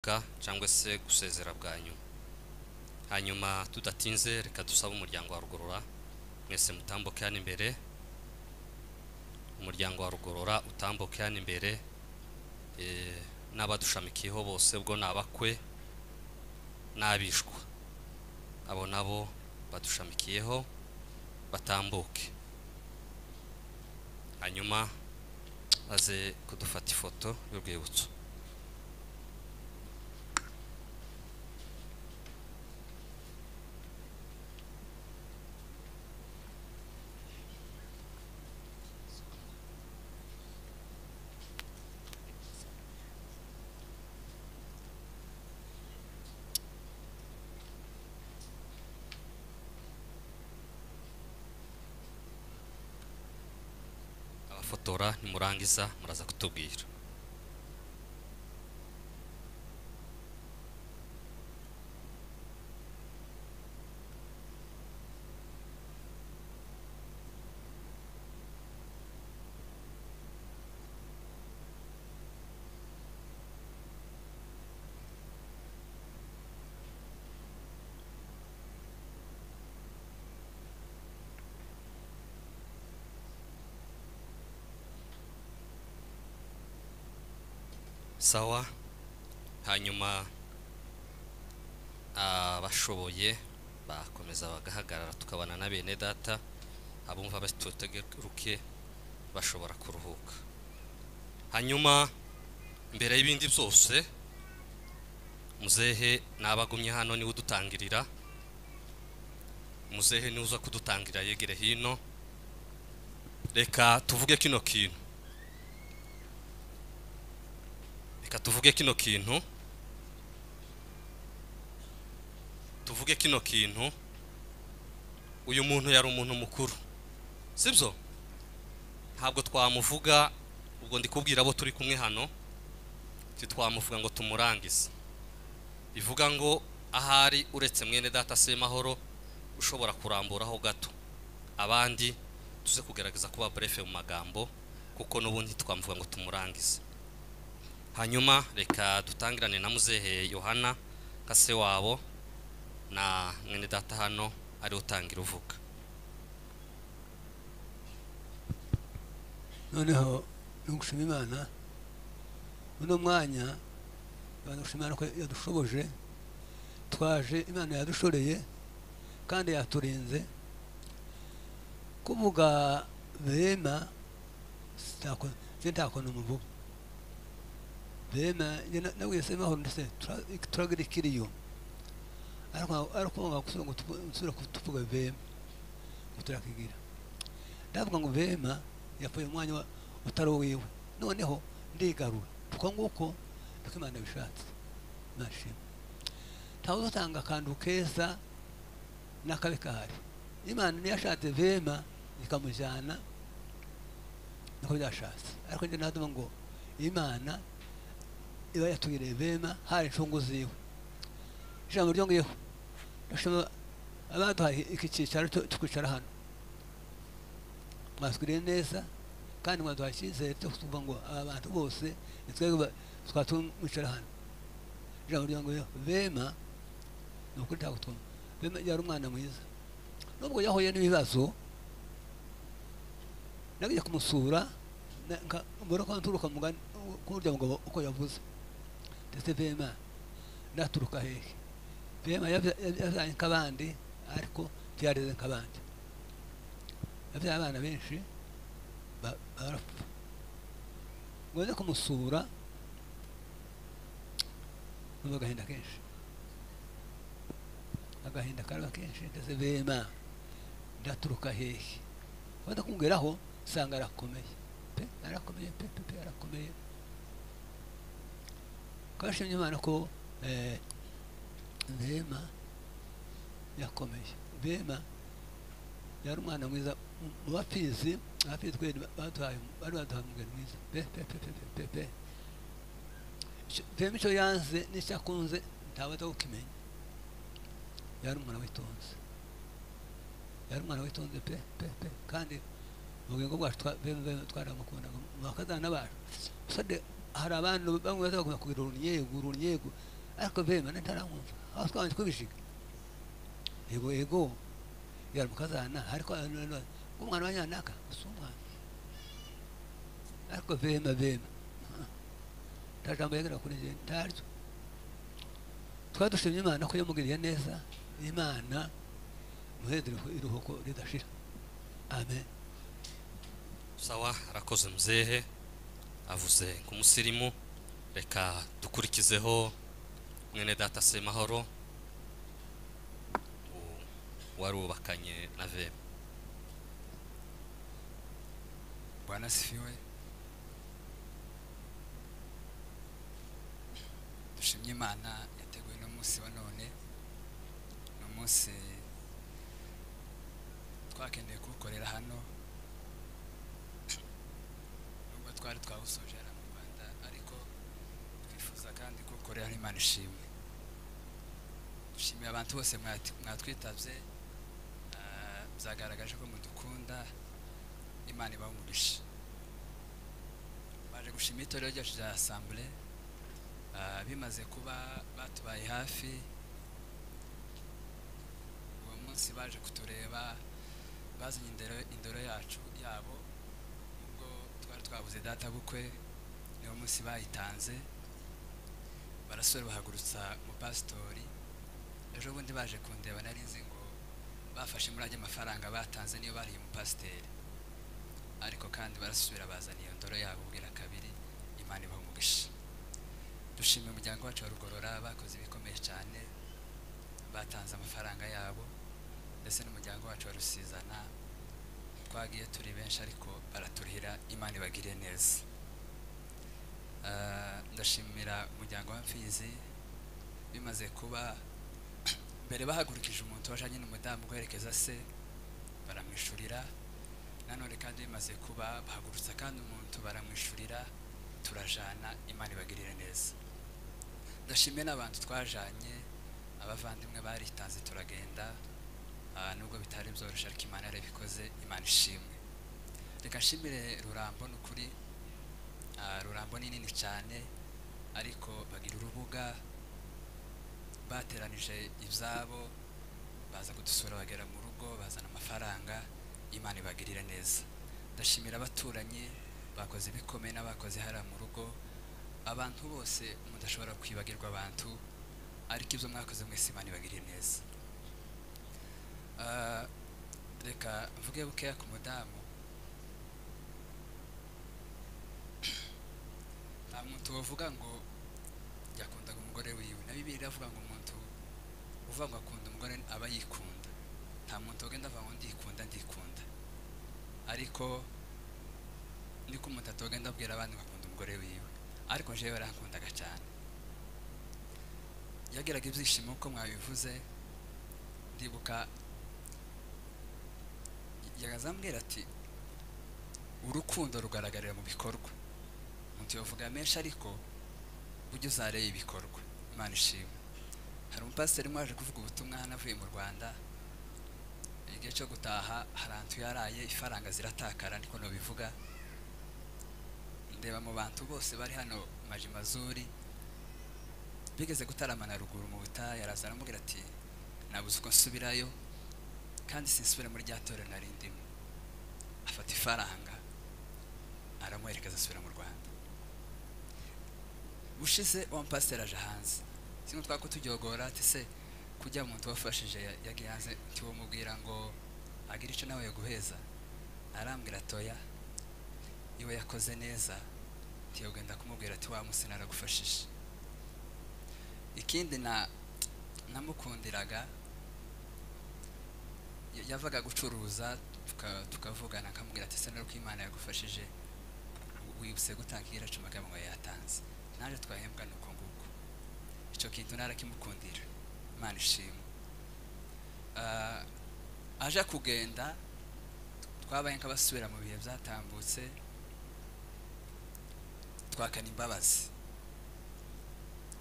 Cyangwa se gusezera bwa nyuma. Hanyuma tudatinze reka dusabe umuryango wa Rugorora mwese mutambuke hano imbere. Umuryango wa Rugorora utambuke hano imbere, n'abadushamikiyeho bose ubwo nabakwe n'abishwa, abo nabo badushamikiyeho batambuke, hanyuma baze kudufata ifoto y'urwibutso. Abafotora nimurangiza muraza kutubwira. Sawa. Hanyuma abashoboye bakomeza bagahagarara tukabana na bene data, abumva batutegeruke bashobora kuruhuka. Hanyuma mbere y'ibindi byose, muzehe nabagumye hano niwe udutangirira. Muzehe niwe uza kudutangira yegere hino. Reka tuvuge kino kintu. Reka tuvuge kino kintu. Tuvuge kino kintu. Uyu muntu yari umuntu mukuru, sibyo? Ntabwo twamuvuga, ubwo ndikubwira abo turi kumwe hano, titwamuvuga ngo tumurangize. Bivuga ngo ahari uretse mwene data Semahoro ushobora kuramburaho gato, abandi tuze kugerageza kuba bref mu magambo, kuko n'ubundi twamuvuga ngo tumurangize. Hanyuma reka dutangirane na muzehe Yohana kase wabo na mwene data hano ari utangira uvuga. Noneho nugushima Imana uno mwanya, badushima Imana ko yadushoboje, twaje Imana yadushoreye kandi yaturinze. Kuvuga bema sintako n'umuvugo bema nabwiye Semahoro ndetse turagira ikiriyo, ariko ngo nsubira kutuvuga bema ngo turakigira. Ndavuga ngo bema yapfuye umwanya utari uwiwe, noneho ndigarura kuko nguko niko Imana bishatse. Nashima ntawe uzatanga akantu keza n'akabi kahari. Imana niyo yashatse bema ikamujyana niko byashatse, ariko njye ntaduba ngo Imana iba yatugiriye bema hari incungu ziwe. Ijambo ryongeyeho ndashima abaduhaye iki cyicaro tukwicara hano, mwatwiriye neza kandi mwaduhaye icyizere cyo kuvuga ngo aba bantu bose ni twebwe twatumwicara hano. Ijambo ryongeyeho bema ni ukuri ntabwo twumva. Bema yari umwana mwiza nubwo yahuye n'ibibazo. Nagiye kumusura mbona ko nturuka mugani kurya mugabo uko yavuze, ndetse bema ndaturuka hehe? Bema yabyaye nk'abandi ariko ntiyareze nk'abandi, yabyaye abana benshi barapfa. Ngo nze kumusura numva agahinda kenshi, agahinda karaba kenshi. Ndetse bema ndaturuka hehe? Wenda kumubwiraho usanga arakomeye pe, arakomeye pe pe pe, arakomeye. Twashimye Imana ko bema yakomeye. Bema yari umwana mwiza mu bafizi, abafizi twari baduhaye, bari baduhaye umugeni mwiza pe pe pe pe pe pe. Bema icyo yanze n'icyo akunze ntawe atakimenya. Yari umwana witonze, yari umwana witonze pe pe pe. Kandi mu bugingo bwacu twaramukundaga mu bakazana bacu. Hari abantu bamwe baza kugira urunyego urunyego Ariko bema ntaramwumva aho twabanje kubishiga yego yego yari mukazana ariko umwana wa nyanaka si umwana ariko bema bema nta jambo yagera kuri njye ntaryo. Twari dushimye Imana ko yamugiriye neza. Imana muheze iruhuko ridashira. Amen. Sawa, arakoze mzehe, avuze nk'umusirimu. Reka dukurikizeho mwene data Semahoro warubakanye na Vema. Bwana asifiwe. Dushimye Imana yateguye no munsi wa none. No munsi twakeneye kuwukorera hano nubwo twari twawusoje hano mu Rwanda, ariko twifuza kandi kuwukorera hano. Imana ishimwe. Dushimiye abantu bose mwatwitabye, byagaragaje ko mudukunda. Imana ibahe umugisha. Baje gushima itorero ryacu rya Assemblée, bimaze kuba batubaye hafi. Uwo munsi baje kutureba, bazanye indoro yacu yabo, ubwo twari twabuze data bukwe, niwo munsi bayitanze. Barasore bahagurutsa umupasitori. Ejo bundi baje kundeba, nari nzi ngo bafashe muri ajya amafaranga batanze niyo bariye umupasiteri, ariko kandi barasubira bazana iyo ndoro yabo ubwira kabiri. Imana ibahe umugisha. Dushimiye umuryango wacu wa Rugorora, bakoze ibikomeye cyane, batanze amafaranga yabo, ndetse n'umuryango wacu wa Rusizana, twagiye turi benshi ariko baraturihira. Imana ibagiriye neza. Ndashimira umuryango wa Mfizi, bimaze kuba mbere bahagurukije umuntu wajanye n'umudamu guherekeza se baramwishurira. Nanone kandi bimaze kuba bahagurutsa kandi umuntu baramwishurira, turajana. Imana ibagirire neza. Ndashimiye n'abantu twajanye, abavandimwe baritanze turagenda, nubwo bitari byoroshye ariko Imana yarabikoze. Imana ishimwe. Reka nshimire Rurambo n'ukuri. Rurambo ni nini cyane, ariko bagira urubuga, bateranije ibyabo, baza kudusura bagera mu rugo, bazana amafaranga. Imana ibagirire neza. Ndashimira abaturanyi bakoze ibikomeye n'abakoze hariya mu rugo. Abantu bose mudashobora kwibagirwa abantu, ariko ibyo mwakoze mwese Imana ibagirire neza. Reka mvuge bukeya ku mudamu. Nta muntu wavuga ngo yakundaga umugore wiwe. Na Bibiliya iravuga ngo umuntu uvuga ngo akunda umugore aba yikunda. Nta muntu ugenda avuga ngo ndikunda ndikunda, ariko niko umuntu atogenda abwira abandi ngo akunda umugore wiwe. Ariko jewe yarankundaga cyane, yagiraga ibyishimo uko mwabivuze. Ndibuka yagazambwira ati urukundo rugaragarira mu bikorwa. Umuntu yavuga menshi ariko ujye uzareba ibikorwa. Imana ishimwe. Hari umupasiteri mwaje kuvuga ubutumwa hano avuye mu Rwanda, igihe cyo gutaha hari ahantu yaraye ifaranga ziratakara, niko nobivuga. Ndeba mu bantu bose bari hano Majimazuri bigeze gutaramana ruguru mu butayu, araza aramubwira ati nabuze uko nsubirayo kandi sinsubira muri rya torero nari ndimo. Afata ifaranga aramuherekeza asubira mu Rwanda. Bushize wa mupasiteri aje hanze, sinko twako tujyogora ati se kujya umuntu wafashije yagiye hanze ntiwomubwira ngo agire icyo nawe yaguheza? Arambwira atoya iwe yakoze neza, ntiyogenda kumubwira ati wa munsi naragufashije. Ikindi namukundiraga, yavaga gucuruza tukavugana, akamubwira ati se nuko Imana yagufashije wibutse gutanga iracuma ngo yatanze, naje twahembwa nuko nguko. Icyo kintu narakimukundira. Imana ishimwe. Aje kugenda twabaye nk'abasubira mu bihe byatambutse, twakana imbabazi.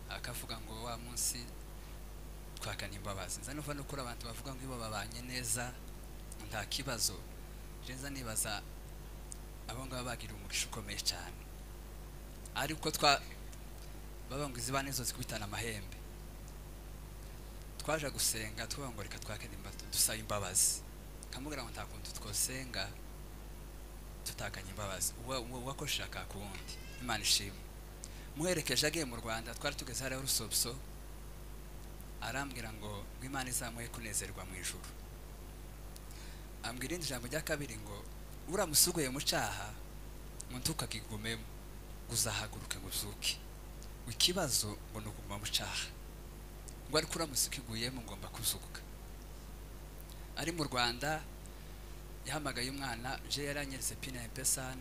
Akavuga ngo wa munsi twakana imbabazi. Nza numva nukuri abantu bavuga ngo ibo babanye neza nta kibazo. Nza nibaza abo ngabo bagira umugisha ukomeye cyane, ariko twa baba ngo izibane zo zikubitana amahembe. Twaje gusenga tuvuga ngo reka twake dusaba imbabazi, kamubwira ngo nta kuntu twosenga tutakanye imbabazi, uwakoresha akakundi. Imana ishimwe. Muherekeje agiye mu Rwanda, twari tugeze hariya Rusobso, arambwira ngo Imana izamuhe kunezerwa mu ijuru. Ambwira irindi jambo rya kabiri ngo uramusuguye mu cyaha ngo ntukakigumemo, uzahaguruke ngo uzuke. Ikibazo ngo ni ukuguma mu cyaha, ngo ariko uramusukiguyemo ngomba kuzuka. Ari mu Rwanda yahamagaye umwana, je yaranyeretse pine ya M-Pesa,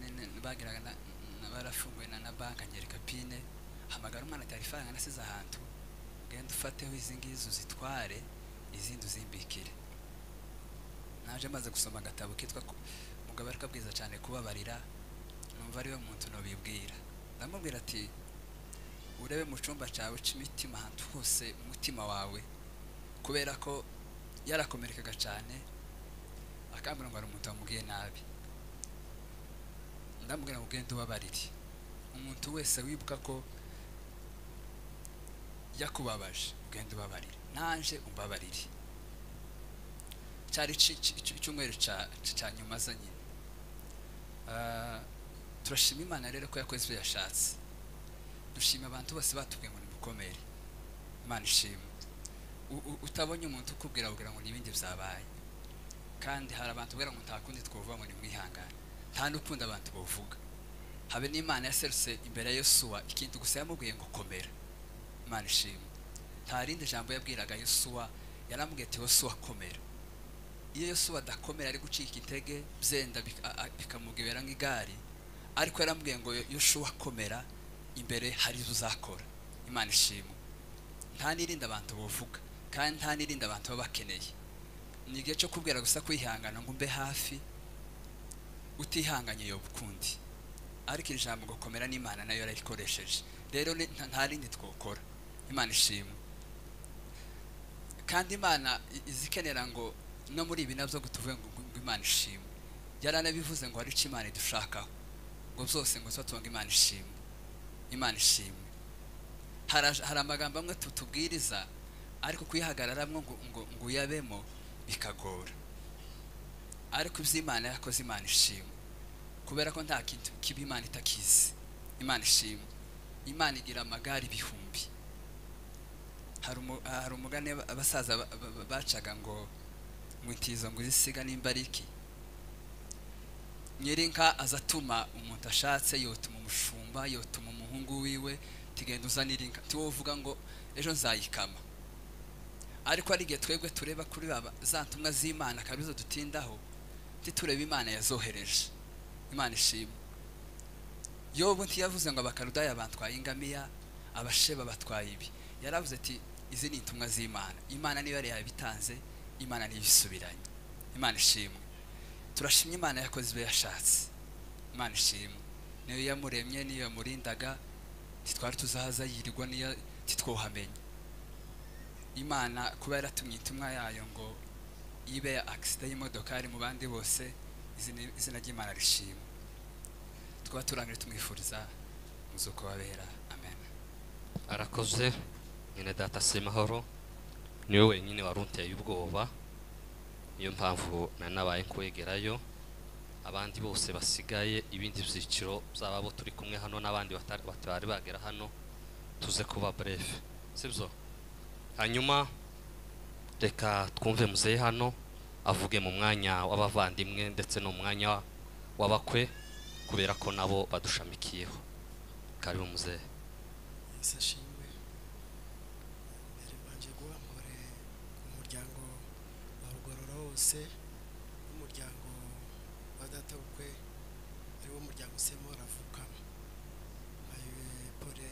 bagiraga barafunguye na banka, anyereka pine, hamagara umwana ati ifaranga nasize ahantu, genda ufateho izi ngizi uzitware, izindi uzimbikire. Naje maze gusoma agatabo kitwa Mugabo ariko abwiza cyane kubabarira, numva ariwe muntu nobibwira. Ndamubwira ati urebe mu cyumba cyawe cy'imitima ahantu hose umutima wawe, kubera ko yarakomerekaga cyane, akambwira ngo hari umuntu wamubwiye nabi. Ndamubwira ngo ugende ubabarire umuntu wese wibuka ko yakubabaje, ugende ubabarire, nanje umbabarire. Cyari icyumweru cya nyuma za nyine. Turashima Imana rero ko yakoze ibyo yashatse. Dushima abantu bose batubwiye ngo nimukomere. Imana ishimwe. Utabonye umuntu ukubwira ugira ngo nibindi byabaye, kandi hari abantu ubwira ngo nta kundi twovuga ngo nimwihangane, nta n'ukunda abantu bovuga. Habe n'Imana yaserutse imbere ya Yosuwa, ikintu gusa yamubwiye ngo komera. Imana ishimwe. Nta rindi jambo yabwiraga Yosuwa, yaramubwiye ati Yosuwa komera. Iyo Yosuwa adakomera ari gucika intege byenda bikamugibera nk'igare, ariko yaramubwiye ngo Yosuwa komera, imbere hari uzakora. Imana ishimwe. Nta n'irindi abantu bovuga, kandi nta n'irindi abantu baba bakeneye. Ni igihe cyo kubwira gusa kwihangana ngo mbe hafi, utihanganye yo bukundi. Ariko iri jambo ngo komera n'Imana nayo yarayikoresheje. Rero nta rindi twokora. Imana ishimwe. Kandi Imana izikenera ngo no muri ibi nabyo ngo tuvuge ngo Imana ishimwe. Yaranabivuze ngo hari icyo Imana idushakaho, ngo byose ngo tuba Imana ishimwe. Imana ishimwe. Hari amagambo amwe tutubwiriza, ariko kuyihagararamwo ngo uyabemo bikagora. Ariko iby'Imana yakoze Imana ishimwe, kubera ko nta kintu kiba Imana itakizi. Imana ishimwe. Imana igira amagare ibihumbi. Hari umugani abasaza bacaga ngo intizo ngo izisiga nimba ari iki. Nyirinka azatuma umuntu ashatse, yotuma umushumba, yotuma umuhungu wiwe, tigenda uzanira inka, tiwovuga ngo ejo nzayikama. Ariko ari igihe twebwe tureba kuri baba za ntumwa z'Imana akabizo dutindaho, titureba Imana yazohereje. Imana ishimwe. Yobu ntiyavuze ngo abakaludaya bantwaye ingamiya, abasheba batwaye ibi. Yaravuze ati izi ni intumwa z'Imana. Imana niyo yari yabitanze, Imana niyo ibisubiranye. Imana ishimwe. Turashimye Imana yakoze ibyo yashatse. Imana ishimwe. Niyo yamuremye, niyo yamurindaga, titwari tuzahaza yirirwa, niyo titwohamenye. Imana kuba yaratumye intumwa yayo ngo ibe ya accident y'imodokari mu bandi bose, izina ry'Imana rishimwe. Tukaba turangire tumwifuriza muzuko wabera. Amen. Arakoze nyine data Semahoro, niwe wenyine warunteye ubwoba, niyo mpamvu nanabaye kwegerayo. Abandi bose basigaye ibindi byiciro by'ababo turi kumwe hano n'abandi batari bagera hano, tuze kuba bref, sibyo? Hanyuma reka twumve muzehe hano avuge mu mwanya w'abavandimwe ndetse no mu mwanya w'abakwe, kubera ko nabo badushamikiyeho. Karibu muzehe. Yesu ashimwe. Mbere banje guhamure umuryango wa Rugorora wose n'umuryango wa data bukwe, ari wo muryango Semahoro avukamo. Pole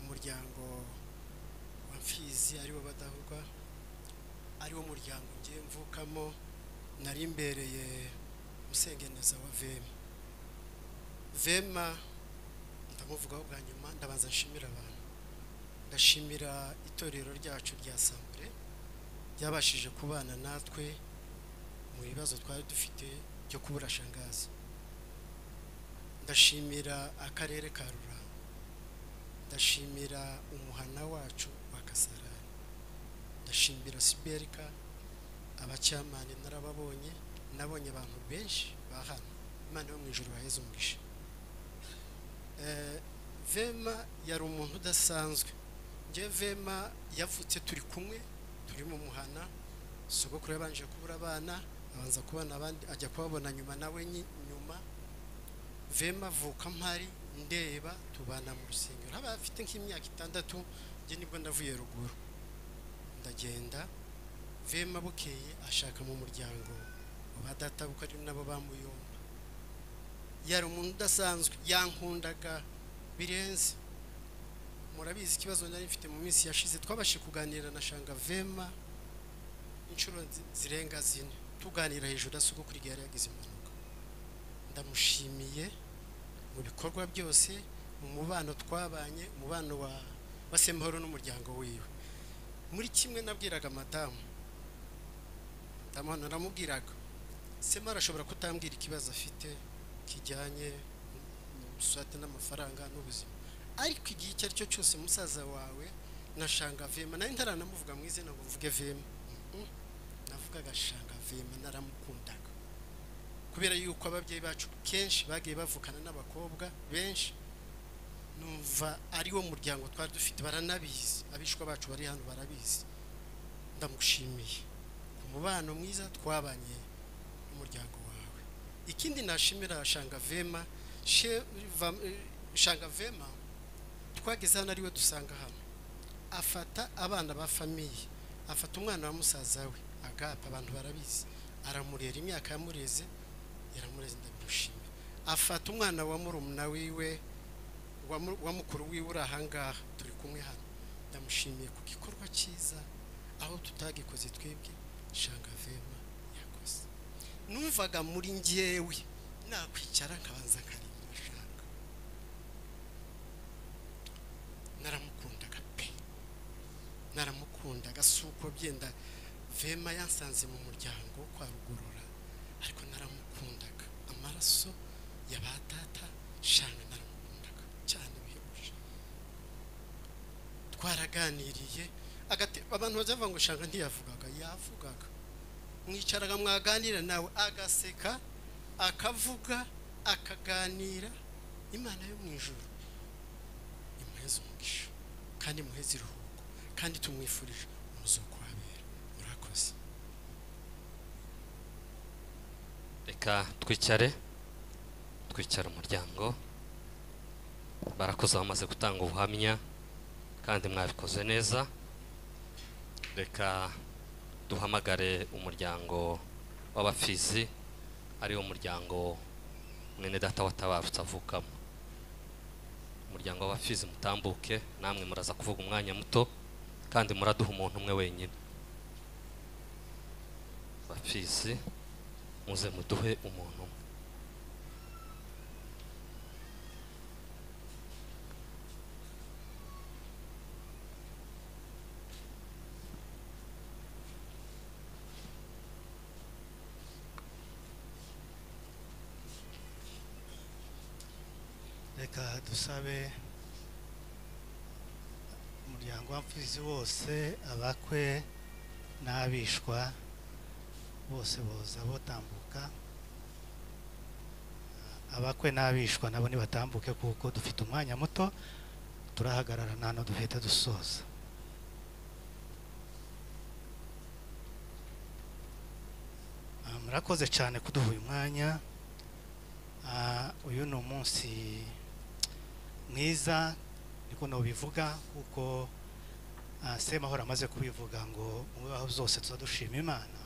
umuryango wa Mfizi ari wo Badahurwa, ari wo muryango ngiye mvukamo, nari mbereye musengeneza wa Vema. Vema ndamuvugaho bwa nyuma, ndabanza nshimira abantu. Ndashimira itorero ryacu rya Sambure ryabashije kubana natwe mu bibazo twari dufite byo kubura shangazi. Ndashimira akarere ka Rurango, ndashimira umuhana wacu wa Kasarani, ndashimira Ndashimira Siberika, abacyamani narababonye, nabonye abantu benshi bahana. Imana yo mu ijuru baheze umugisha. Vema yari umuntu udasanzwe. Nge Vema yavutse turi kumwe, turi mu muhana. Sogokuru yabanje kubura abana, abanza kubana abandi, ajya kubabona nyuma nawe nyuma. Vema avuka mpari ndeba, tubana mu rusengero. Haba afite nk'imyaka 6, nge nibwo ndavuye ruguru ndagenda. Vema bukeye ashaka mu muryango wa data buko ari nabo bamuyomba. Yari umuntu udasanzwe, yankundaga birenze. Murabizi ikibazo nari mfite mu minsi yashize, twabashe kuganira na Shanga Vema inshuro zirenga 4, tuganira hejuru ya sogokuru igihe yari yagize impanuka. Ndamushimiye mu bikorwa byose, mu mubano twabanye, umubano wa Semahoro n'umuryango wiwe. Muri kimwe nabwiraga madamu naramubwiraga, Semahoro ashobora kutambwira ikibazo afite kijyanye n'ubusate n'amafaranga n'ubuzima, ariko igihe icyo ari cyo cyose musaza wawe na Shanga Vema, nari ntaranamuvuga mu izina ngo mvuge Vema, navugaga Shanga Vema, naramukundaga kubera yuko ababyeyi bacu kenshi bagiye bavukana n'abakobwa benshi. Numva ari wo muryango twari dufite, baranabizi, abishwa bacu bari hano barabizi. Ndamushimiye ku mubano mwiza twabanye n'umuryango wawe. Ikindi nashimira Shanga Vema, Shanga Vema twageze hano ariwe dusanga hano, afata abana ba famiye, afata umwana wa musaza we Agapa, abantu barabizi, aramurera imyaka yamureze, yaramureze, ndamushimira. Afata umwana wa murumuna wiwe, wa mukuru wiwe uri ahangaha turi kumwe hano, ndamushimiye ku gikorwa cyiza aho tutagikoze twebwe Shanga Vema yakoze. Numvaga muri njyewe nakwicara nkabanza nkarira Shanga, naramukundaga pe, naramukundaga. Si uko byenda Vema yansanze mu muryango kwa Rugurura, ariko naramukundaga, amaraso ya ba data Shanga naramukundaga cyane bihebuje. Twaraganiriye, abantu bazavuga ngo Shanga ntiyavugaga, yavugaga. Mwicaraga mwaganira nawe agaseka, akavuga, akaganira. Imana yo mu ijuru imuheze umugisha kandi imuheze iruhuko, kandi tumwifurije umuzuko wabera. Murakoze. Reka twicare, twicara umuryango. Barakoze bamaze gutanga ubuhamya kandi mwabikoze neza. Reka duhamagare umuryango w'abafizi, ari wo muryango mwene data watabarutse avukamo. Umuryango w'abafizi mutambuke, namwe muraza kuvuga umwanya muto kandi muraduha umuntu umwe wenyine. Abafizi muze muduhe umuntu umwe. Reka dusabe umuryango w'amfizi wose, abakwe n'abishwa bose boza botambuka. Abakwe n'abishwa nabo nibatambuke kuko dufite umwanya muto, turahagarara nano duhita dusoza. Murakoze cyane kuduha uyu mwanya. Uyu ni umunsi mwiza, niko nobivuga kuko Semahoro amaze kubivuga ngo mu bibaho byose tuzadushima Imana.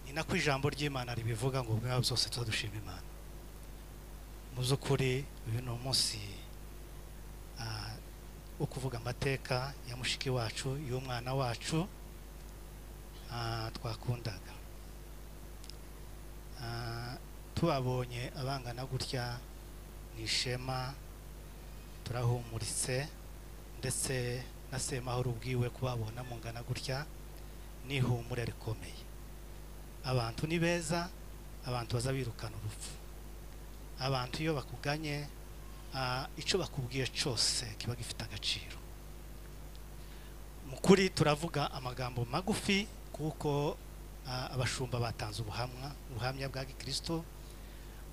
Ni nako ijambo ry'Imana ribivuga ngo mu bibaho byose tuzadushima Imana. Mu by'ukuri uyu ni umunsi wo kuvuga amateka ya mushiki wacu, y'umwana wacu twakundaga. Tubabonye abangana gutya ni ishema, turahumuritse, ndetse na Semahoro ubwiwe kubabona mungana gutya ni ihumure rikomeye. Abantu ni beza, abantu bazabirukana urupfu. Abantu iyo bakuganye icyo bakubwiye cyose kiba gifite agaciro. Mukuri turavuga amagambo magufi kuko abashumba batanze ubuhamya bwa Gikristo,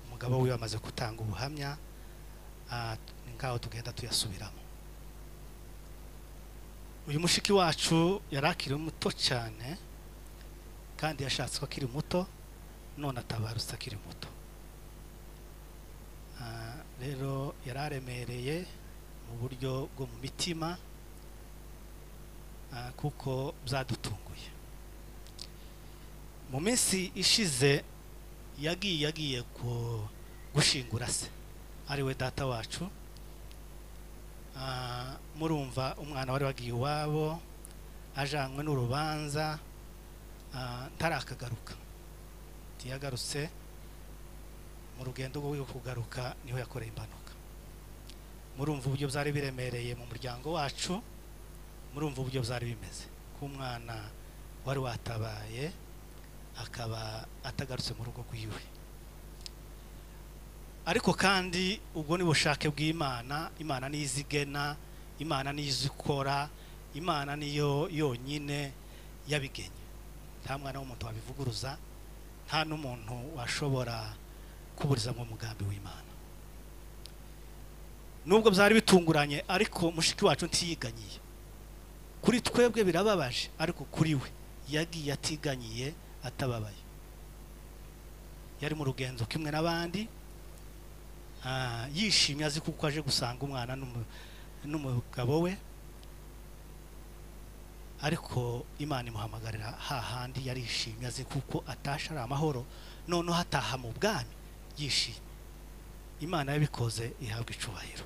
umugabo wiwe amaze gutanga ubuhamya, nkaho tugenda tuyasubiramo. Uyu mushiki wacu yarakiri muto cyane kandi yashatswe akiri muto, none atabarutse akiri muto. Rero yararemereye mu buryo bwo mu mitima, kuko byadutunguye. Mu minsi ishize yagiye gushingura se ari we data wacu. Murumva umwana wari wagiye iwabo ajanywe n'urubanza, ntarakagaruka. Ntiyagarutse mu rugendo rwo kugaruka niho yakoreye impanuka. Murumva uburyo byari biremereye mu muryango wacu, murumva uburyo byari bimeze ko umwana wari watabaye akaba atagarutse mu rugo rwiwe. Ariko kandi ubwo ni bushake bw'Imana, Imana niyo izigena, Imana niyo izikora, Imana niyo yonyine yabigenye. Nta mwana w'umuntu wabivuguruza, nta n'umuntu washobora kuburiza mu mugambi w'Imana. Nubwo byari bitunguranye, ariko mushiki wacu ntiyiganyiye. Kuri twebwe birababaje, ariko kuri we yagiye atiganyiye, atababaye. Yari mu rugendo kimwe n'abandi, yishimye azi kuko aje gusanga umwana n'umugabo we. Ariko Imana imuhamagarira hahandi yarishimye azi kuko atasha ari amahoro, noneho ataha mu bwami yishimye. Imana yabikoze ihabwa icubahiro.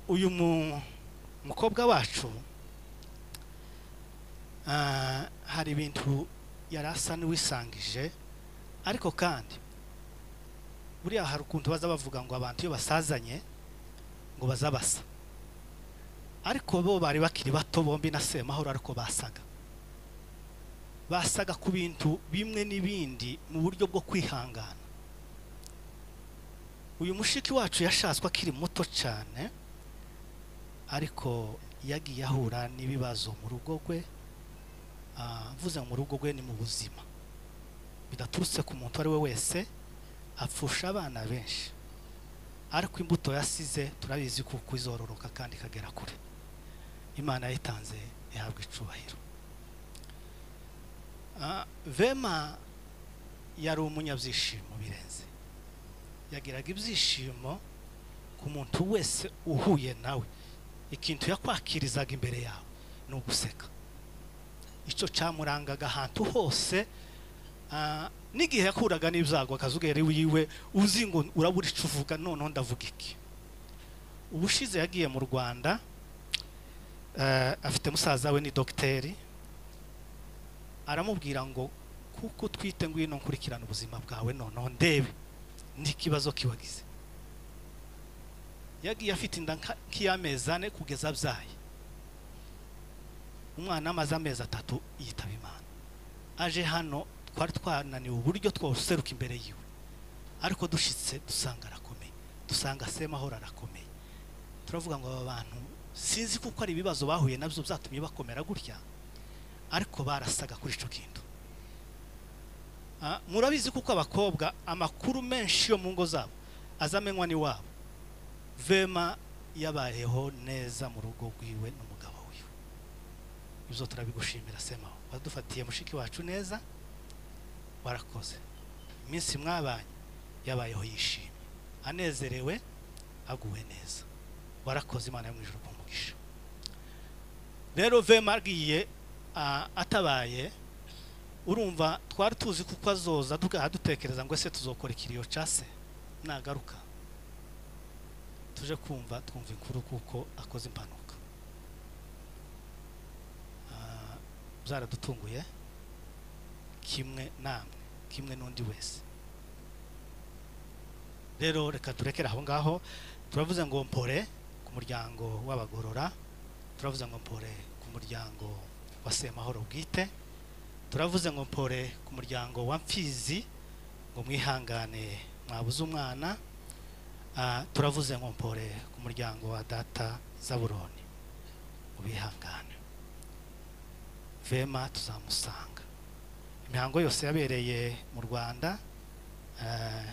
Uyu mukobwa wacu hari ibintu yari asa n'uwisangije, ariko kandi buriya hari ukuntu baza bavuga ngo abantu iyo basazanye ngo bazabasa, ariko bo bari bakiri bato bombi na Semahoro, ariko basaga ku bintu bimwe n'ibindi mu buryo bwo kwihangana. Uyu mushiki wacu yashatswe akiri muto cyane, ariko yagiye ahura n'ibibazo mu rugo rwe. Mvuze mu rugo rwe ni mu buzima bidaturutse ku muntu ari we wese, apfusha abana benshi, ariko imbuto yasize turabizi kuko izororoka kandi ikagera kure. Imana yayitanze ihabwa icubahiro. Vema yari umunyabyishimo birenze, yagiraga ibyishimo ku muntu wese uhuye nawe. Ikintu yakwakirizaga imbere yawe ni uguseka. Icyo cyamurangaga ahantu hose. N'igihe yakuraga n'ibyago akazugera wiwe uzi ngo urabura icyo uvuga, noneho ndavuga iki. Ubushize yagiye mu Rwanda, afite musaza we ni dogiteri, aramubwira ngo kuko twite ngwino nkurikirana ubuzima bwawe noneho ndebe n'ikibazo kiwagize. Yagiye afite inda nk'iy'amezi 4 kugeza abyaye umwana, amaze amezi 3 yitaba Imana. Aje hano twari twananiwe uburyo twoseruka imbere yiwe, ariko dushitse dusanga arakomeye, dusanga Semahoro arakomeye. Turavuga ngo aba bantu sinzi kuko ari ibibazo bahuye nabyo byatumye bakomera gutya, ariko barasaga kuri ico kintu. Murabizi kuko abakobwa amakuru menshi yo mu ngo zabo azamenywa ni wabo. Vema yabayeho neza mu rugo rwiwe n'umugabo wiwe. Ibyo turabigushimira Semaho, wadufatiye mushiki wacu neza, warakoze. Iminsi mwabanye yabayeho yishimye, anezerewe, aguwe neza. Warakoze, Imana yo mu ijuru kumugisha. Rero Vema agiye atabaye, urumva twari tuzi kuko azoza dutekereza ngo ese tuzokora ikiriyo case nagaruka. Tuje kumva twumva inkuru kuko akoze impanuka. Byaradutunguye kimwe namwe, kimwe n'undi wese. Rero reka turekere aho ngaho. Turavuze ngo mpore ku muryango w'abagorora, turavuze ngo mpore ku muryango wa Semahoro bwite, turavuze ngo mpore ku muryango wa Mfizi ngo mwihangane mwabuze umwana, turavuze ngo mpore ku muryango wa data Zaburoni ngo bihangane. Vema tuzamusanga. Imihango yose yabereye mu Rwanda,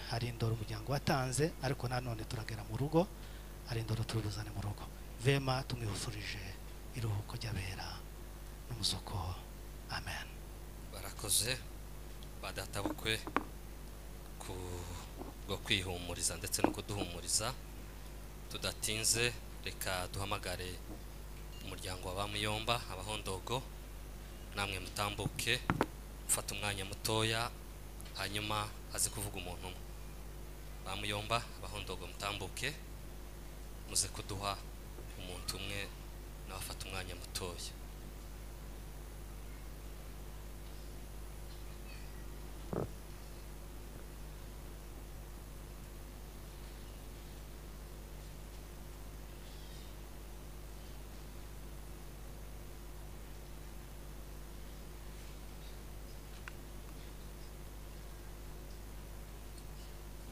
hari indoro umuryango watanze, ariko nanone turagera mu rugo, hari indoro turuzane mu rugo. Vema tumwifurije iruhuko ry'abera n'umuzuko. Amen. Barakoze badatabukwe ku bwo kwihumuriza ndetse no kuduhumuriza. Tudatinze reka duhamagare umuryango wa Bamuyomba abahondogo, namwe mutambuke mfata umwanya mutoya, hanyuma aze kuvuga umuntu umwe. Bamuyomba abahondogo mutambuke muze kuduha umuntu umwe nawe afata umwanya mutoya.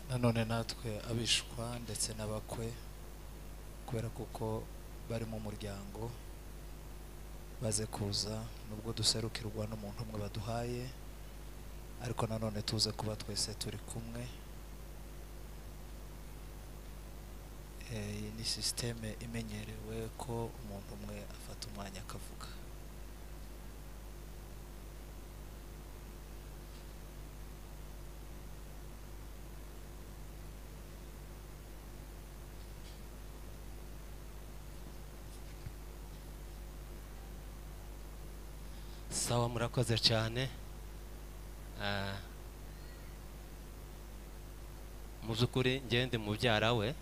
Nanone natwe abishwa ndetse n'abakwe, kubera kuko bari mu muryango baze kuza, nubwo duserukirwa n'umuntu umwe baduhaye, ariko nanone tuze kuba twese turi kumwe. Iyi ni systeme imenyerewe ko umuntu umwe afata umwanya akavuga. Sawa, murakoze cyane. Mu by'ukuri ngende mubyara we,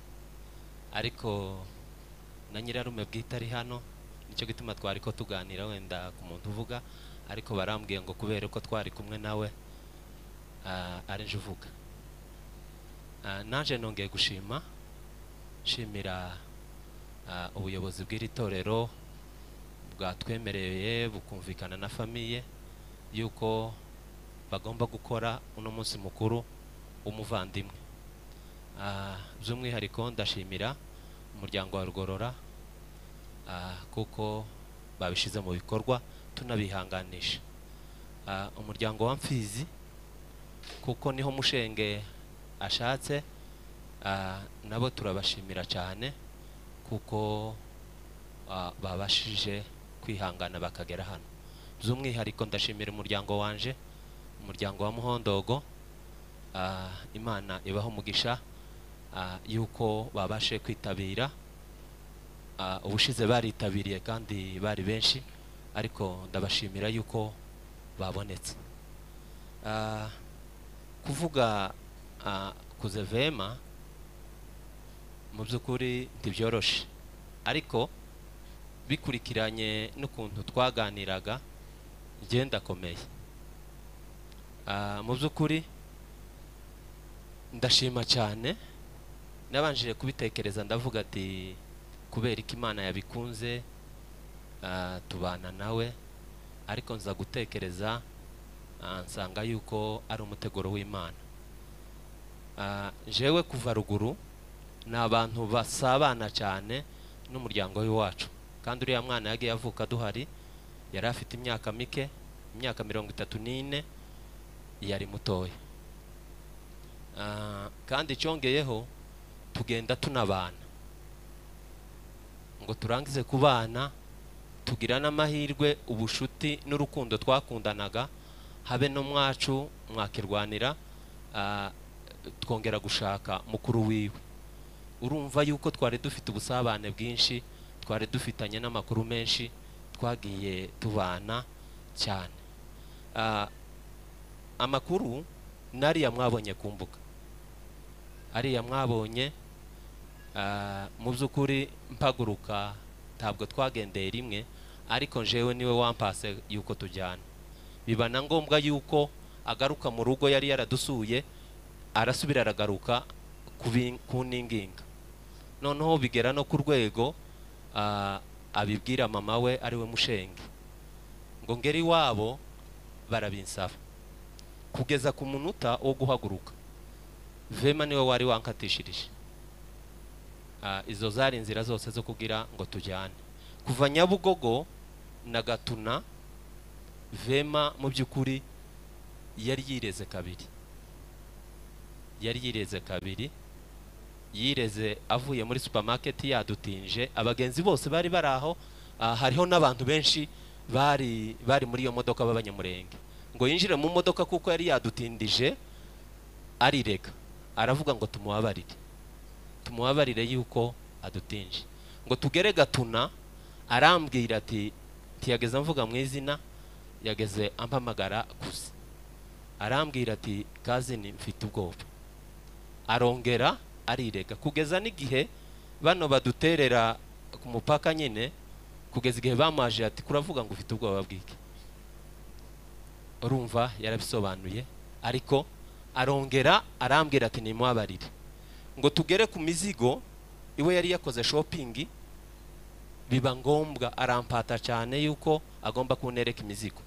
ariko na nyirarume bwite ari hano, nicyo gituma twari ko tuganira wenda ku muntu uvuga, ariko barambwiye ngo kubera ko twari kumwe nawe ari nje uvuga. Naje nongeye gushima, shimira ubuyobozi bw'iri torero bwatwemereye bukumvikana na famiye yuko bagomba gukora uno munsi mukuru w'umuvandimwe. By'umwihariko ndashimira umuryango wa Rugorora kuko babishize mu bikorwa, tunabihanganisha. Umuryango wa Mfizi kuko niho mushenge ashatse, nabo turabashimira cyane kuko babashije kwihangana bakagera hano. By'umwihariko ndashimira umuryango wanje, umuryango wa Muhondogo, Imana ibaho umugisha yuko babashe kwitabira. Ubushize baritabiriye kandi bari benshi, ariko ndabashimira yuko babonetse. Kuvuga kuze Vema mu by'ukuri ntibyoroshe, ariko bikurikiranye n'ukuntu twaganiraga ngenda komeye. Mu by'ukuri ndashima cyane, nabanjije kubitekereza ndavuga ati kubera ko Imana yabikunze tubana nawe, ariko nza gutekereza nsanga yuko ari umuteguro w'Imana. Jewe kuva ruguru ni abantu basabana cyane n'umuryango w'iwacu, kandi uriya mwana yagiye avuka duhari, yari afite imyaka mike, imyaka 34, yari mutoya. Kandi cyongeyeho tugenda tunabana, ngo turangize kubana tugira n'amahirwe ubushuti n'urukundo twakundanaga habe no mwacu mwakirwanira, twongera gushaka mukuru wiwe. Urumva yuko twari dufite ubusabane bwinshi, twari dufitanye n'amakuru menshi, twagiye tubana cyane. Amakuru nariya mwabonye kumbuka, ariya mwabonye mu by'ukuri mpaguruka ntabwo twagendeye rimwe, ariko njewe niwe wampase yuko tujyana. Biba na ngombwa yuko agaruka mu rugo yari yaradusuye, arasubira aragaruka kuninginga. Noneho bigera no ku rwego abibwira mama we ari we mushenge, ngo ngeri wabo barabinsaba kugeza ku munota wo guhaguruka. Vema niwe wari wankatishirije. Izo zari inzira zose zo kugira ngo tujyane. Kuva Nyabugogo na Gatuna, Vema mu by'ukuri yari yireze kabiri, yari yireze kabiri, yireze avuye muri supermarket yadutinje, abagenzi bose bari baraho, hariho n'abantu benshi bari muri iyo modoka b'abanyamurenge. Ngo yinjire mu modoka kuko yari yadutindije, arireka aravuga ngo tumubabarire, tumubabarire yuko adutinje. Ngo tugere Gatuna, arambwira ati ntiyageze mvuga mu izina, yageze ampamagara gusa, arambwira ati kazini mfite ubwoba. Arongera arirega kugeza n'igihe bano baduterera ku mupaka nyine, kugeza igihe bamaje ati kuravuga ngo ufite ubwoba bwiki. Urumva yarabisobanuye, ariko arongera arambwira ati nimubabarire. Ngo tugere ku mizigo iwe yari yakoze shopping, biba ngombwa arampata cyane yuko agomba kunereka imizigo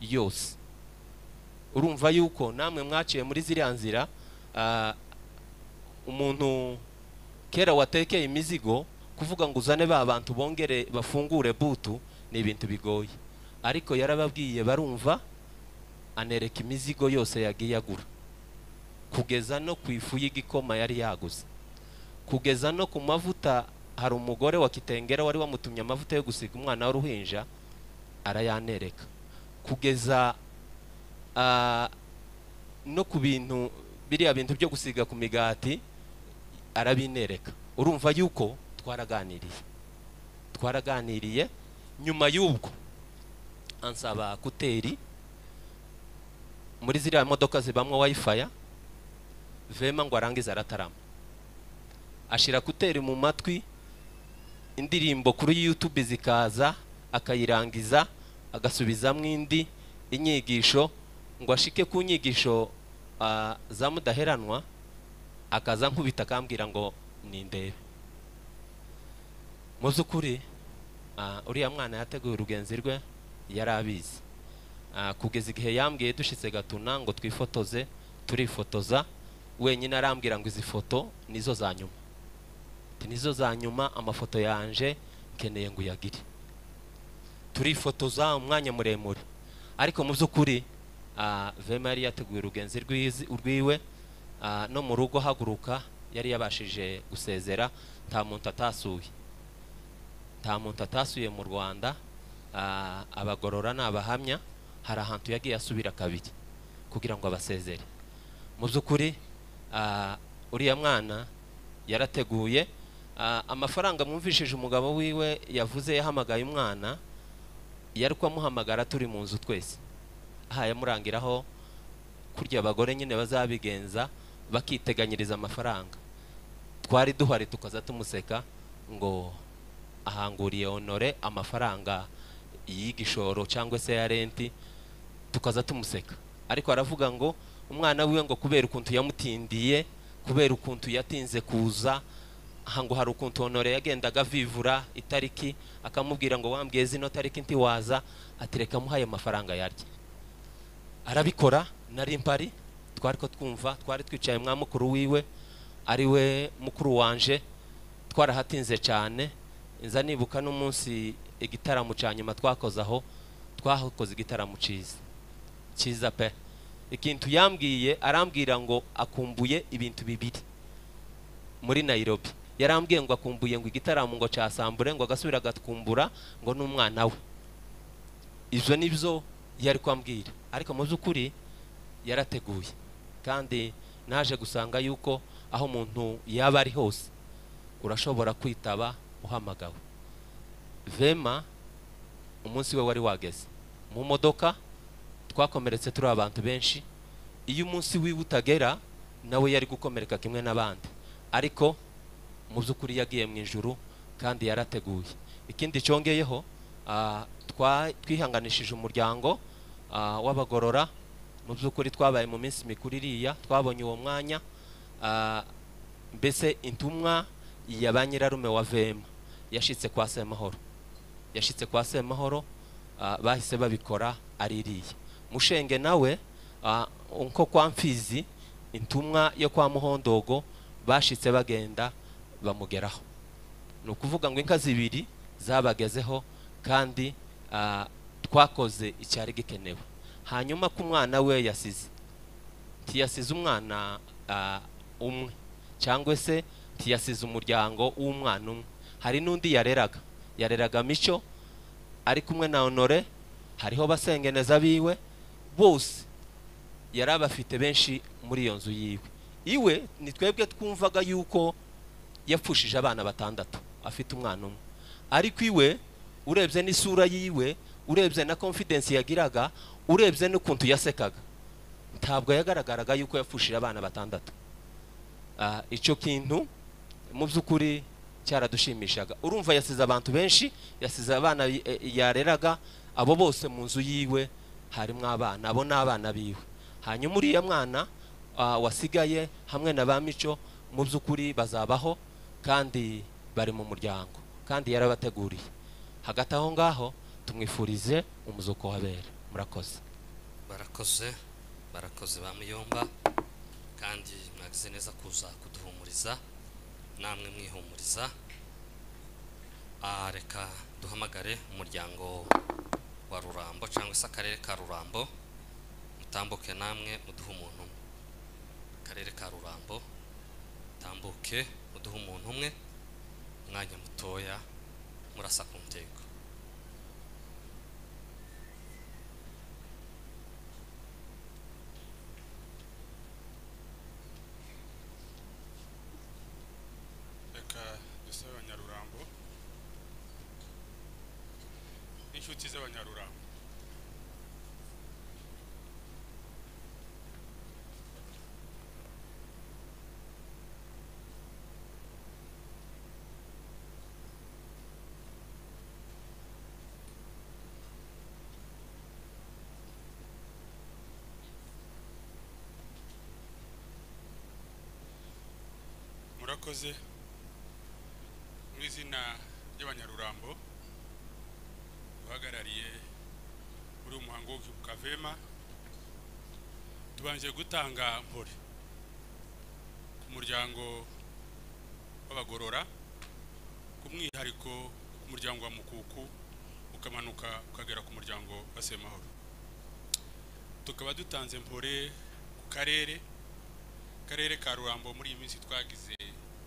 yose. Urumva yuko namwe mwaciye muri ziriya nzira, umuntu kera watekeye imizigo kuvuga ngo uzane ba bantu bongere bafungure butu ni ibintu bigoye, ariko yarababwiye barumva, anereka imizigo yose yagiye agura, kugeza no ku ifu y'igikoma yari yaguze, kugeza no ku mavuta. Hari umugore wa Kitengera wari wamutumye amavuta yo gusiga umwana w'uruhinja, arayanereka, kugeza no ku bintu biriya bintu byo gusiga ku migati arabinereka. Urumva yuko twaraganiriye. Nyuma y'ubwo ansaba kuteri muri ziriya modoka zibamwe wifi, Vema ngo arangiza aratarama, ashira kuteri mu matwi, indirimbo kuri YouTube zikaza, akayirangiza agasubizamwo indi inyigisho, ngo ashike ku nyigisho za Mudaheranwa, akaza nkubita akambwira ngo nindebe. Mu by'ukuri uriya mwana yateguye urugenzi rwe, yarabizi, kugeza igihe yambwiye dushitse Gatuna ngo twifotoze, turifotoza wenyine, arambwira ngo izi foto nizo za nyuma, nizo za nyuma, amafoto yanje nkeneye ngo uyagire. Turifotoza umwanya muremure, ariko mu by'ukuri Vema yari yateguye urugenzi rwiwe, no mu rugo haguruka yari yabashije gusezera, nta muntu atasuye, nta muntu atasuye mu Rwanda. Abagorora n'abahamya, hari ahantu yagiye asubira kabiri kugira ngo abasezere. Mu by'ukuri uriya mwana yarateguye. Amafaranga mwumvishije umugabo wiwe yavuze yahamagaye umwana, yari kwamuhamagara turi mu nzu twese, aha yamurangiraho kurya abagore nyine bazabigenza bakiteganyiriza amafaranga. Twari duhari tukaza tumuseka ngo ahanguriye Honore amafaranga y'igishoro cyangwa se ya renti, tukaza tumuseka. Ariko aravuga ngo umwana wiwe ngo kubera ukuntu yamutindiye, kubera ukuntu yatinze kuza, ngo hari ukuntu Honore yagendaga avivura itariki, akamubwira ngo wambwiye zino tariki ntiwaza, atireka muhaye amafaranga yarya. Arabikora, nari mpari, twari ko twumva, twari twicaye mwa mukuru wiwe ari we mukuru wanje, twarahatinze cyane. Nza nibuka n'umunsi igitaramo cya nyuma twakoze aho, twakoze igitaramo cyiza cyiza pe. Ikintu yambwiye, arambwira ngo akumbuye ibintu bibiri muri Nairobi. Yarambwiye ngo akumbuye ngo igitaramo ngo cya Sambure, ngo agasubira agatkumbura ngo n'umwana we. Ibyo nibyo yari kwambwira, ariko mu by'ukuri yarateguye. Kandi naje gusanga yuko aho umuntu yaba ari hose urashobora kwitaba uhamagawe. Vema umunsi we wari wageze mu modoka, twakomeretse turi abantu benshi. Iyo umunsi wiwe utagera nawe yari gukomereka kimwe n'abandi, ariko mu by'ukuri yagiye mu ijuru kandi yarateguye. Ikindi cyongeyeho, twihanganishije umuryango w'abagorora. Mu by'ukuri twabaye mu minsi mikuru iriya, twabonye uwo mwanya, mbese intumwa ya ba nyirarume wa Vema yashitse kwa Semahoro, yashitse kwa Semahoro, bahise babikora ari iriya. Mushenge nawe nko kwa Mfizi, intumwa yo kwa Muhondogo, bashitse bagenda bamugeraho. Ni ukuvuga ngo inka zibiri zabagezeho kandi twakoze icyari gikenewe. Hanyuma ku mwana we yasize, ntiyasize umwana umwe cyangwa se ntiyasize umuryango w'umwana umwe, hari n'undi yareraga Mico ari kumwe na Honore, hariho basengeneza biwe bose yarabafite benshi muri iyo nzu yiwe. Iwe ni twebwe twumvaga yuko yapfushije abana 6 afite umwana umwe, ariko iwe urebye n'isura yiwe, urebye na confidence yagiraga, urebye n'ukuntu yasekaga, ntabwo yagaragaraga yuko yapfushije abana 6. Icyo kintu mu by'ukuri cyaradushimishaga. Urumva yasize abantu benshi, yasize abana yareraga, abo bose mu nzu yiwe harimo abana, abo n'abana biwe. Hanyuma uriya mwana wasigaye hamwe na ba Mico mu by'ukuri bazabaho kandi bari mu muryango kandi yarabateguriye. Hagati aho ngaho tumwifurize umuzuko wabera. Murakoze. Barakoze, barakoze ba Muyomba, kandi mwagize neza kuza kuduhumuriza namwe mwihumuriza. Reka duhamagare umuryango wa Rurambo cyangwa se akarere ka Rurambo, mutambuke namwe muduhe umuntu umwe. Akarere ka Rurambo, tambuke muduhe umuntu umwe, umwanya mutoya murasa ku ntego. Reka dusabe Abanyarurambo n'inshuti z'Abanyarurambo. Murakoze. Mu izina ry'Abanyarurambo uhagarariye muri uyu muhango wo kwibuka Vema, tubanje gutanga mpore ku muryango w'Abagorora, ku mwihariko ku muryango wa Mukuku, ukamanuka ukagera ku muryango wa Semahoro. Tukaba dutanze mpore ku karere ka Rurambo. Muri iyi minsi twagize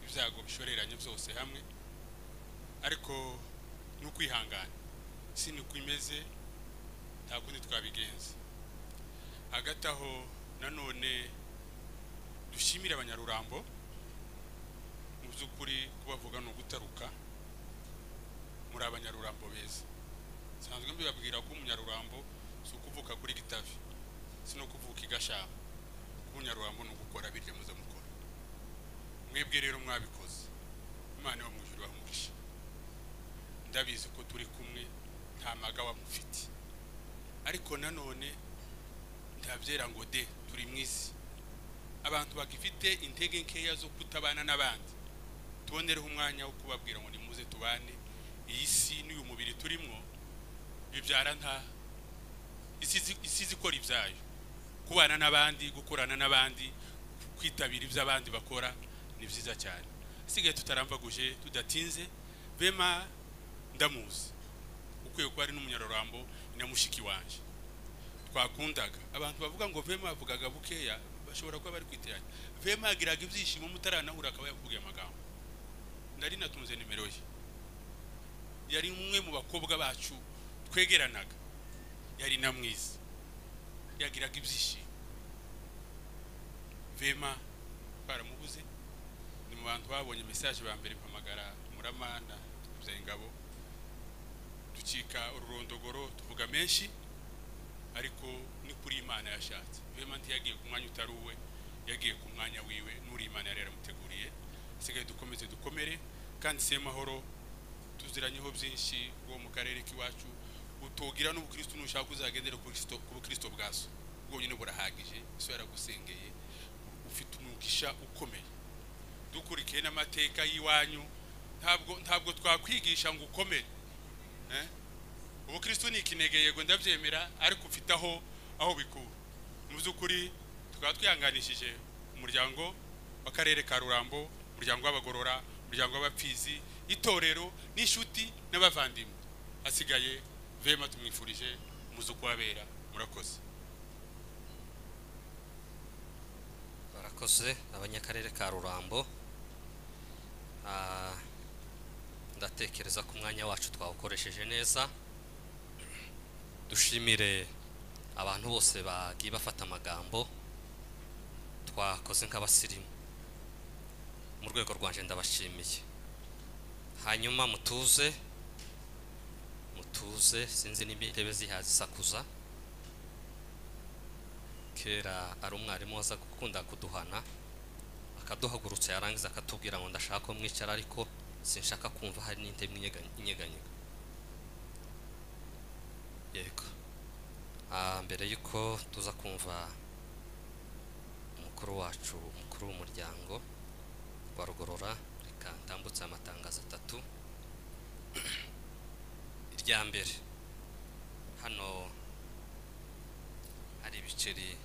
ibyago bishoreranye byose hamwe, ariko n'ukwihangana si niko imeze, nta kundi twabigenza. Hagati aho nanone dushimira Abanyarurambo, mu by'ukuri kubavuga ni ugutaruka, muri Abanyarurambo beza. Nsanzwe mbibabwira ko Umunyarurambo si ukuvuka kuri Gitavi, si no kuvuka i Gashamba. Kuba Umunyarurambo ni ugukora birya muze mukora. Mwebwe rero mwabikoze, Imana yo mu ijuru ibahe umugisha. Ndabizi ko turi kumwe, nta magawa mufite, ariko nanone ntabyera ngo de turi mu isi. Abantu bagifite intege nkeya zo kutabana n'abandi, tubonereho umwanya wo kubabwira ngo nimuze tubane. Iyi si n'uyu mubiri turimo bibyara nta isi zikora ibyayo. Kubana n'abandi, gukorana n'abandi, kwitabira ibyo abandi bakora ni byiza cyane. Sigaye tutaramvaguje tudatinze. Vema ndamuzi, ukwiye kuba ari n'Umunyarurambo, na mushiki wanje twakundaga. Abantu bavuga ngo Vema avugaga bukeya, bashobora kuba bari kwiteranya. Vema agiraga ibyishimo mutaranahura akaba yavugiye amagambo. Nari natunze nimero ye, yari umwe mu bakobwa bacu twegeranaga, yari na mwiza, yagiraga ibyishimo. Vema baramubuze, ni mu bantu babonye message ba mbere mpamagara Muramana Tuzengabo, ducika ururondogoro tuvuga menshi, ariko ni kuri Imana yashatse. Vema ntiyagiye ku mwanya utari uwe, yagiye ku mwanya wiwe, n'uri Imana yari yaramuteguriye. Sigaye dukomeze dukomere, kandi Semahoro tuziranyeho byinshi bwo mu karere k'iwacu. Utogira n'ubukristo nushaka uzagendera ku Kristo bwaso, bwonyine burahagije. So yaragusengeye, ufite umugisha ukomeye. Dukurikiye n'amateka y'iwanyu, ntabwo twakwigisha ngo ukomere. Ubukristo ni ikinege, yego ndabyemera, ariko ufite aho bikura. Mu by'ukuri tukaba twihanganishije umuryango w'akarere ka Rurambo, umuryango w'Abagorora, umuryango w'Abapfizi, itorero n'inshuti n'abavandimwe. Hasigaye vema tumwifurije umuzuko wabera. Murakoze. Barakoze abanyakarere ka Rurambo. Ndatekereza ku mwanya wacu twawukoresheje neza. Dushimire abantu bose bagiye bafata amagambo, twakoze nk'abasirimu. Mu rwego rwanje ndabashimiye. Hanyuma mutuze, sinzi nimba intebe zihazisakuza. Kera ari umwarimu waza gukunda kuduhana, akaduhagurutsa yarangiza akatubwira ngo ndashaka ko mwicara ariko sinshaka kumva hari n'intebe inyeganyega. Yego. Mbere yuko tuza kumva umukuru wacu, umukuru w'umuryango wa Rugorora, reka ntambutse amatangazo atatu. Irya mbere, hano hari ibiceri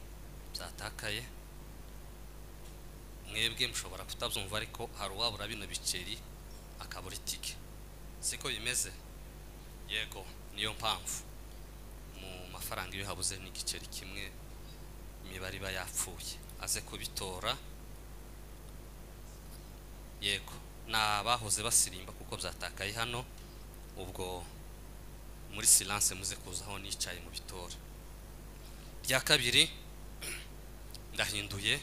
byatakaye. Mwebwe mushobora kutabyumva ariko hari uwabura bino biceri akabura itike, siko bimeze? Yego, niyo mpamvu mu mafaranga iyo habuze n'igiceri kimwe imibare iba yapfuye. Aze kubitora. Yego, n'abahoze basirimba kuko byatakaye hano, ubwo muri silence muze kuzaho nicaye mu bitora. Rya kabiri, ndahinduye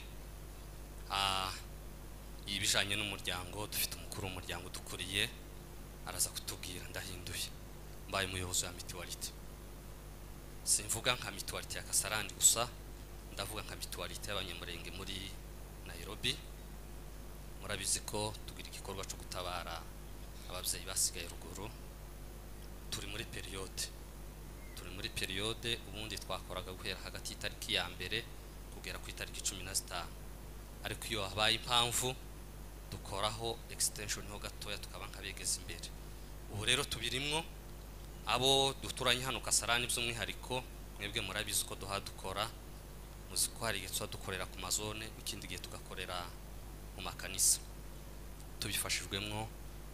ibijanye n'umuryango. Dufite umukuru w'umuryango dukuriye, araza kutubwira. Ndahinduye mbaye umuyobozi wa mutualité. Simvuga nka mutualité ya Kasarani gusa, ndavuga nka mutualité y'abanyamurenge muri Nairobi. Murabizi ko tugira igikorwa cyo gutabara ababyeyi basigaye ruguru. Turi muri periode ubundi twakoraga guhera hagati y'itariki ya mbere kugera ku itariki 15, ariko iyo habaye impamvu dukoraho extension ho gatoya tukaba nkabegeza imbere. Ubu rero tubirimwo abo duturanye hano Kasarani by'umwihariko. Mwebwe murabizi ko duha dukora, muzi ko hari igihe dukorera ku mazone, ikindi gihe tugakorera mu makanisa, tubifashijwemwo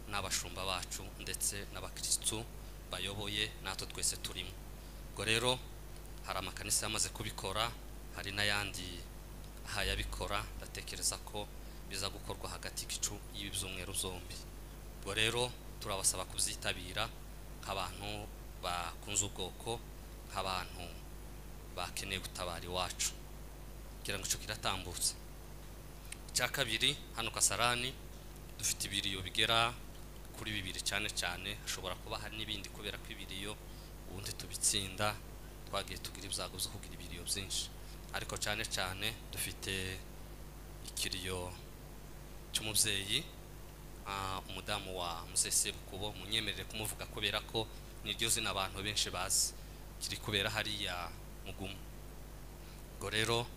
n'abashumba bacu ndetse n'abakristu bayoboye, natwe twese turimo. Ubwo rero hari amakanisa yamaze kubikora, hari n'ayandi ahayabikora. Ndatekereza ko biza gukorwa hagati y'igicu y'ibyumweru zombi. Ubwo rero turabasaba kubyitabira nk'abantu bakunze ubwoko, nk'abantu bakeneye gutabara iwacu, kugira ngo ico kiratambutse. Icya kabiri, hano Kasarani dufite ibiriyo bigera kuri bibiri, cyane cyane hashobora kuba hari n'ibindi kubera ko ibiriyo ubundi tubitsinda, twagiye tugira ibyago byo kugira ibiriyo byinshi, ariko cyane cyane dufite ikiriyo cy'umubyeyi, umudamu wa Mzee Sebukubo. Munyemerere kumuvuga kubera ko niryo zina abantu benshi bazi, kiri kubera hariya Mugumu. Ubwo rero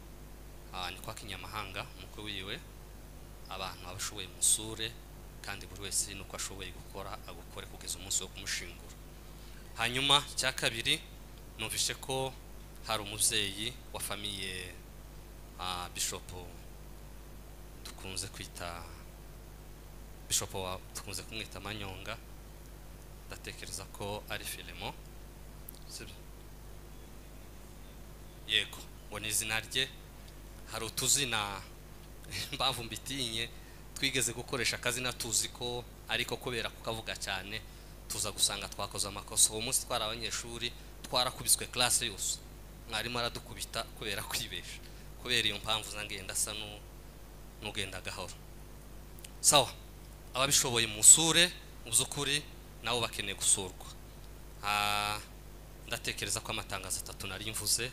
ni kwa Kinyamahanga umukwe wiwe, abantu abashoboye musure, kandi buri wese nuko ashoboye gukora agukore kugeza umunsi wo kumushingura. Hanyuma cya kabiri, numvise ko hari umubyeyi wa famiye Bishop dukunze kwita Bishop wa dukunze kumwita Manyonga, ndatekereza ko ari Filemo, sibyo? Yego, ngo ni izina rye. Hari utuzina mbavu mbitinye twigeze gukoresha akazina tuzi ko ariko kubera kukavuga cyane tuza gusanga twakoze amakosa. Uwo munsi twari abanyeshuri, twarakubiswe classe yose, mwarimu aradukubita kubera kwibesha. Kubera iyo mpamvu zangenda asa n'ugenda gahoro. Sawa, ababishoboye musure, mu by'ukuri nabo bakeneye gusurwa. Ndatekereza ko amatangazo atatu nari mvuze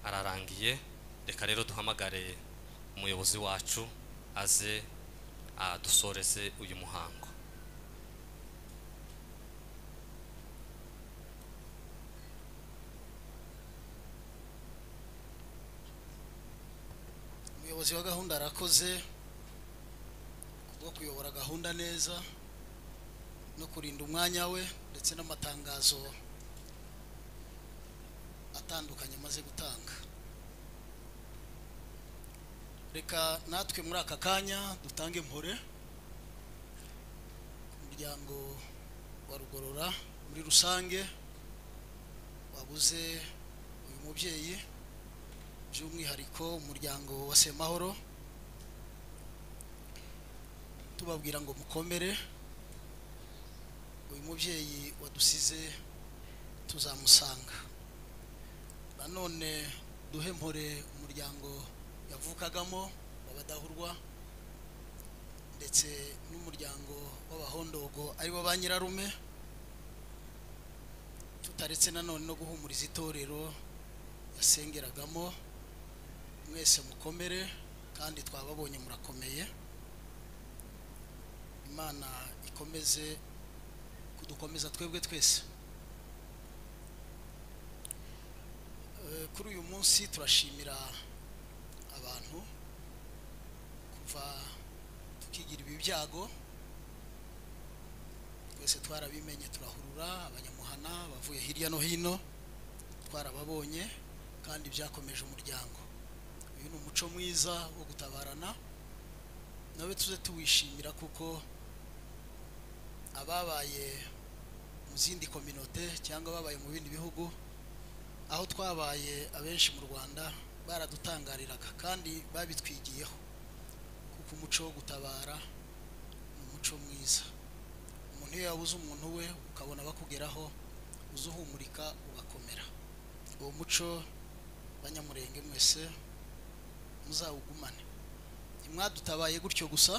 ararangiye. Reka rero duhamagare umuyobozi wacu aze adusoreze uyu muhango. Umuyobozi wa gahunda arakoze kubwo kuyobora gahunda neza no kurinda umwanya we ndetse n'amatangazo atandukanye amaze gutanga. Reka natwe muri aka kanya dutange mpore Umuryango wa Rugorora muri rusange wabuze uyu mubyeyi, by'umwihariko umuryango wa Semahoro, tubabwira ngo mukomere. Uyu mubyeyi wadusize tuzamusanga. Nanone duhe mpore umuryango yavukagamo w'Abadahurwa ndetse n'umuryango w'Abahondogo aribo ba nyirarume, tutaretse nanone no guhumuriza itorero yasengeragamo. Mwese mukomere kandi twababonye murakomeye. Imana ikomeze kudukomeza twebwe twese. Kuri uyu munsi turashimira abantu kuva tukigira ibi byago, twese twarabimenye turahurura, abanyamuhana bavuye hirya no hino twarababonye kandi byakomeje umuryango. Uyu ni umuco mwiza wo gutabarana, nawe tuze tuwishimira kuko ababaye mu zindi kominote cyangwa babaye mu bindi bihugu aho twabaye abenshi mu Rwanda baradutangariraga kandi babitwigiyeho, kuko umuco wo gutabara ni umuco mwiza. Umuntu iyo yabuze umuntu we ukabona bakugeraho uzuhumurika ugakomera. Uwo muco banyamurenge mwese muzawugumane. Ntimwadutabaye gutyo gusa,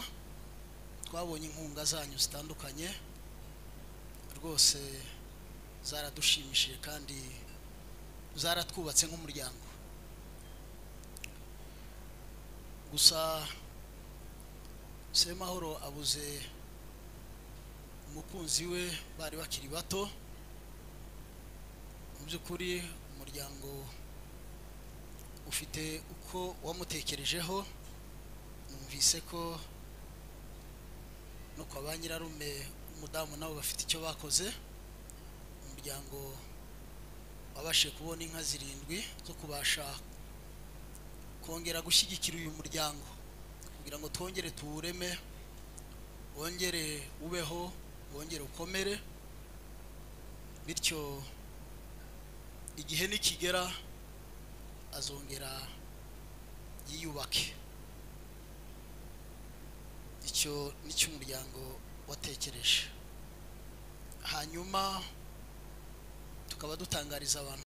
twabonye inkunga zanyu zitandukanye rwose zaradushimishije kandi zaratwubatse nk'umuryango. Gusa Semahoro abuze umukunzi we bari bakiri bato. Mu by'ukuri umuryango ufite uko wamutekerejeho. Numvise ko no kwa ba nyirarume umudamu nabo bafite icyo bakoze. Umuryango wabashije kubona inka 7 zo kubasha kongera gushyigikira uyu muryango kugira ngo twongere tuwureme, wongere ubeho, wongere ukomere, bityo igihe nikigera azongera yiyubake. Icyo nicyo umuryango watekereje. Hanyuma tukaba dutangariza abantu